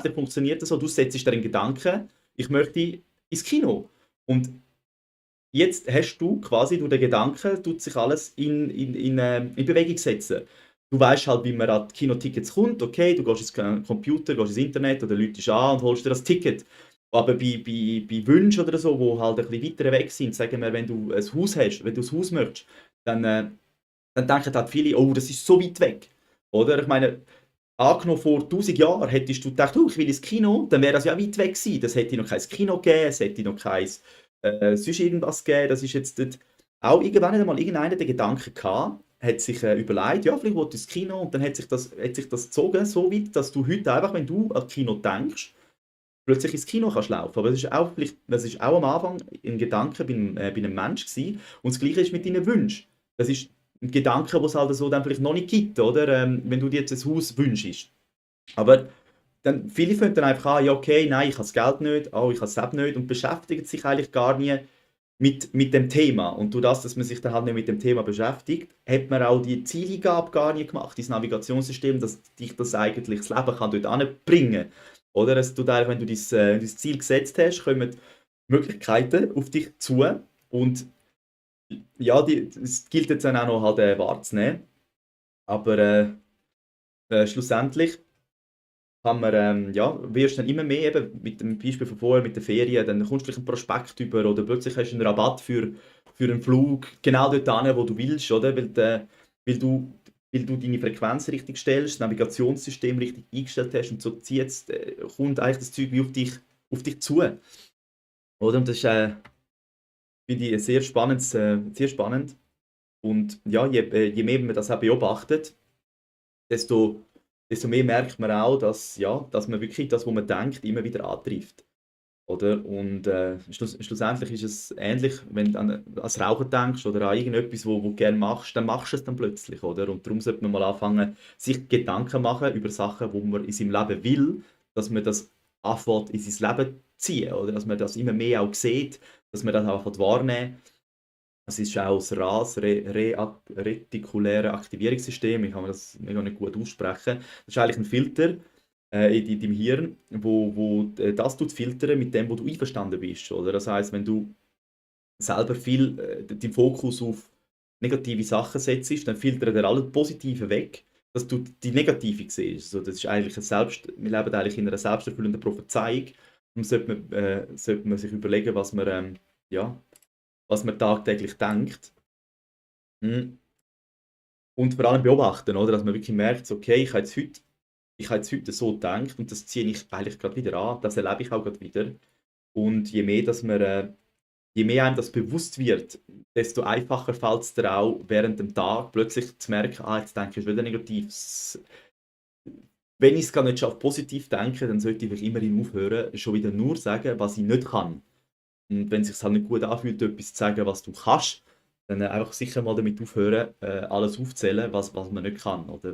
grundsätzlich funktioniert das so, du setzt dir einen Gedanken, ich möchte ins Kino. Und jetzt hast du quasi durch den Gedanken, tut sich alles in Bewegung setzen. Du weißt halt, wie man an die Kinotickets kommt. Okay, du gehst ins Computer, gehst ins Internet oder läutest an und holst dir das Ticket. Aber bei Wünschen oder so, die halt ein bisschen weiter weg sind, sagen wir, wenn du ein Haus hast, wenn du ein Haus möchtest, dann denken halt viele, oh, das ist so weit weg. Oder? Ich meine, angenommen vor 1000 Jahren hättest du gedacht, oh, ich will ins Kino, dann wäre das ja weit weg gewesen. Das hätte noch kein Kino gegeben, es hätte noch kein sonst irgendwas gegeben. Das ist jetzt dort auch irgendwann einmal irgendeiner den Gedanken gehabt, hat sich überlegt, ja, vielleicht will ich ins Kino und dann hat sich das gezogen, so weit, dass du heute einfach, wenn du an Kino denkst, plötzlich ins Kino kannst laufen. Aber das ist auch am Anfang ein Gedanke bei einem Mensch gewesen. Und das Gleiche ist mit deinen Wünschen. Das ist ein Gedanke, den es halt so dann vielleicht noch nicht gibt, oder? Wenn du dir jetzt ein Haus wünschst. Aber dann, viele fangen dann einfach an, ja okay, nein, ich habe das Geld nicht, oh, ich habe das Leben nicht und beschäftigen sich eigentlich gar nie mit dem Thema. Und durch das, dass man sich dann halt nicht mit dem Thema beschäftigt, hat man auch die Zieleingabe gar nicht gemacht, dieses Navigationssystem, dass dich das eigentlich das Leben kann dort anbringen. Oder? Es tut eigentlich, wenn du dein Ziel gesetzt hast, kommen Möglichkeiten auf dich zu und ja, es gilt jetzt dann auch noch halt wahrzunehmen. Aber schlussendlich kann man, ja, wirst dann immer mehr eben mit dem Beispiel von vorher mit den Ferien, dann kommst du vielleicht einen Prospekt über oder plötzlich hast du einen Rabatt für einen Flug genau dort hin, wo du willst, oder? Weil du, weil du deine Frequenz richtig stellst, das Navigationssystem richtig eingestellt hast und so zieht kommt eigentlich das Zeug wie auf dich zu. Oder? Und das ist, finde ich, sehr spannend. Und ja, je mehr man das auch beobachtet, desto, desto mehr merkt man auch, dass man wirklich das, was man denkt, immer wieder antrifft. Oder? Und schlussendlich ist es ähnlich, wenn du an das Rauchen denkst oder an irgendetwas, wo du gerne machst, dann machst du es dann plötzlich. Oder? Und darum sollte man mal anfangen, sich Gedanken machen über Sachen, wo man in seinem Leben will, dass man das anfängt in sein Leben zu ziehen. Oder? Dass man das immer mehr auch sieht, dass man das einfach wahrnehmen. Das ist auch das Retikuläre Aktivierungssystem. Ich kann mir das mega nicht gut aussprechen. Das ist eigentlich ein Filter in deinem Hirn, wo das tut filtern mit dem, wo du einverstanden bist. Oder? Das heißt, wenn du selber viel den Fokus auf negative Sachen setzt, dann filtert er alles Positive weg, dass du die Negative siehst. Also das ist eigentlich wir leben eigentlich in einer selbsterfüllenden Prophezeiung. Darum sollte man sich überlegen, ja, was man tagtäglich denkt. Mhm. Und vor allem beobachten, oder? Dass man wirklich merkt, so, okay, ich habe jetzt heute so gedacht und das ziehe ich eigentlich gerade wieder an, das erlebe ich auch gerade wieder. Und je mehr einem das bewusst wird, desto einfacher fällt es dir auch während dem Tag plötzlich zu merken, jetzt denke ich wieder negativ. Wenn ich es gar nicht schaffe, positiv denken, dann sollte ich immerhin aufhören, schon wieder nur sagen, was ich nicht kann. Und wenn es sich halt nicht gut anfühlt, etwas zu sagen, was du kannst, dann einfach sicher mal damit aufhören, alles aufzählen, was man nicht kann. Oder